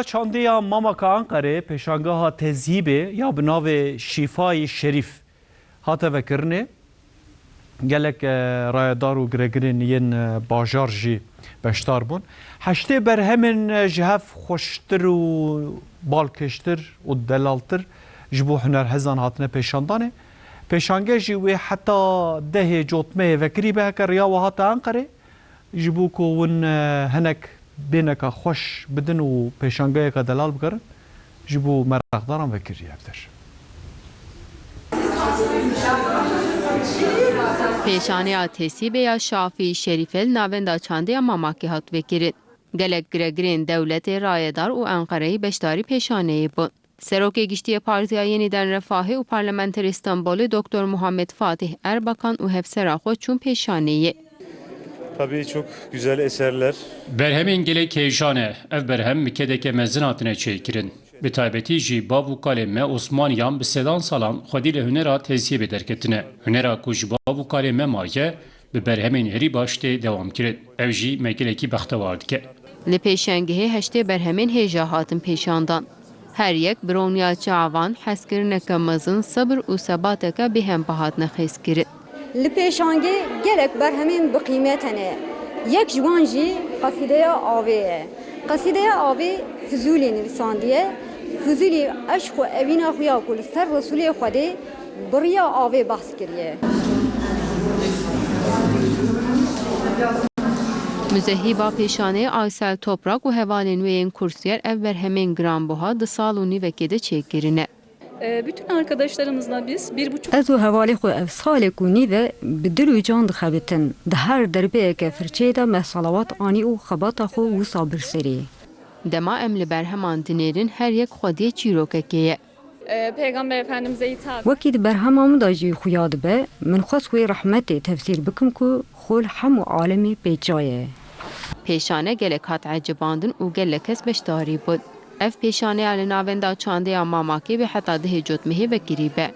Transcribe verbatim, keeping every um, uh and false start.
Çandê ya Mamaka Enqerê pêşangeha tezhîbê ya bi navê Şîfayî Şerîf hate vekirinê. Gelek, e, rayedar û giregirên yên, e, bajar jî beşdar bûn. Heştê berhemên, e, ji hev xweştir û balkêştir û delaltir ji bo hunerhezan hatine pêşandanê. Pêşange jî wê heta dehê Cotmeyê vekirî be, heke riya we hate Enqerê. Ji bo ku hûn, e, hinek bêneka xweş bidin û pêşangeyeka delal bigerin, ji bo meraqdaran vekirî ev der. Pêşaneya tesîbê ya Şafî Şerîfe li navenda çandê ya Mamakê hat vekirin. Gelek giregirên dewletê, rayedar û Enqereyê beşdarî pêşaneyê bûn. Serokê Giştî yê Partiya Yenîden Refahê û Parlamenterê Stenbolê Doktor Muhammed Fatih Erbakan û hevsera xwe çûn pêşaneyê. Tabii çok güzel eserler. Berhemên gelek kêjan e. Ev berhem mikedeke mezin hatine çêkirin. Bi taybetî jî bav û kalên me Osmaniyan bi sedan salan xwedî li hunera tezhîbê derketine. Hunera ku ji bav û kalên me maye, bi berhemên herî baş tê dewam kirin. Ev jî me gelekî bextewar dike. Li pêşengehê heştê berhemên hêja hatin pêşandan. Her yek bi roniya çavan, hezkirineke mezin, sebir û sebateke bêhempa hatine xêzkirin. Li pêşangê gelek berhemên bi qîmet hene. Yek ji wan jî qesîdeya avê ye. Qesîdeya avê Fizûlî nivîsandiye. Fizûlî eşq û evîna xwe ya ku li ser Resûlê Xwedê bi riya avê behs kiriye. Muzehîba pêşaneyê Aysel Toprak û hevalên wê yên kursiyar ev berhemên giranbuha di sal û nîvekê de çêkirine. Ee, bütün arkadaşlarımızla biz bir buçuk Ez û hevalê xwe ev salek û nîv e bi dil û can dixebitin. Di her derbeyeke firçeyê de me salawat anî û xebata xwe wisa bir serî. Dema em li berheman dinêrin, her yek xwediyê çîrokekê ye. Ee, Peygamber Efendimiz'e hitap. Wekî di berhema min de jî xuya dibe, min xwest wê rehmetê tefsîr bikim ku xwe li hemû alemê pêça ye. Pêşane gelek hat ecibandin û gelek kes beşdarî bûn. Ev pêşaneya li navenda çandê ya Mamakê wê heta dehê Cotmehê vekirî be.